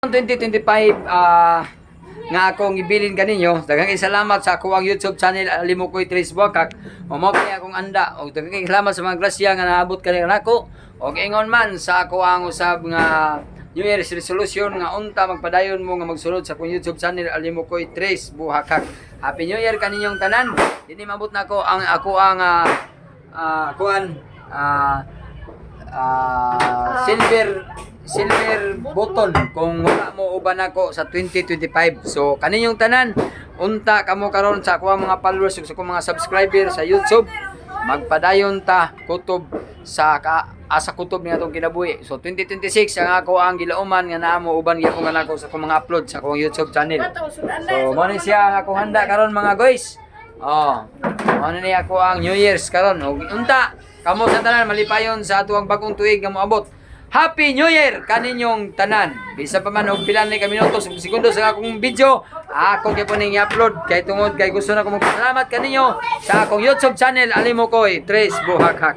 2025 nga akong ibilin kaninyo. Daghang kay salamat sa ako ang YouTube channel Alimukoy Tres Buakak. O mao kay akong anda og daghang kay salamat sa mga grasya nga naabot kanila nako. Og ingon man sa ako ang usab nga New Year's resolution nga unta magpadayon mo nga magsunod sa akong YouTube channel Alimukoy Tres Buhakak. Happy New Year kaninyong tanan. Dinhi maabot nako ang ako ang kuan silver silver button kung wala mo uban ako sa 2025. So kaninyong tanan, unta kamo karon sa ako ang mga followers ug sa akong mga subscriber sa YouTube, magpadayon ta kutob sa ka, asa kutob ni atong kinabuhi. So 2026 ang ako ang gilauman nga naa mo uban gyapon kanako sa akong mga upload sa akong YouTube channel. So mo ni siya ang akong handa karon, mga guys. Oh. Mao ni ako ang New Year's karon. Ug unta kamo sa tanan malipayon sa atuang bagong tuig nga moabot. Happy New Year kaninyong tanan. Bisa pa man og pila ni ka minuto ug segundo sa akong video, ako gyud ning i-upload kay tungod kay gusto na ko magpasalamat kaninyo sa akong YouTube channel Alimukoy Tres Buhakhak.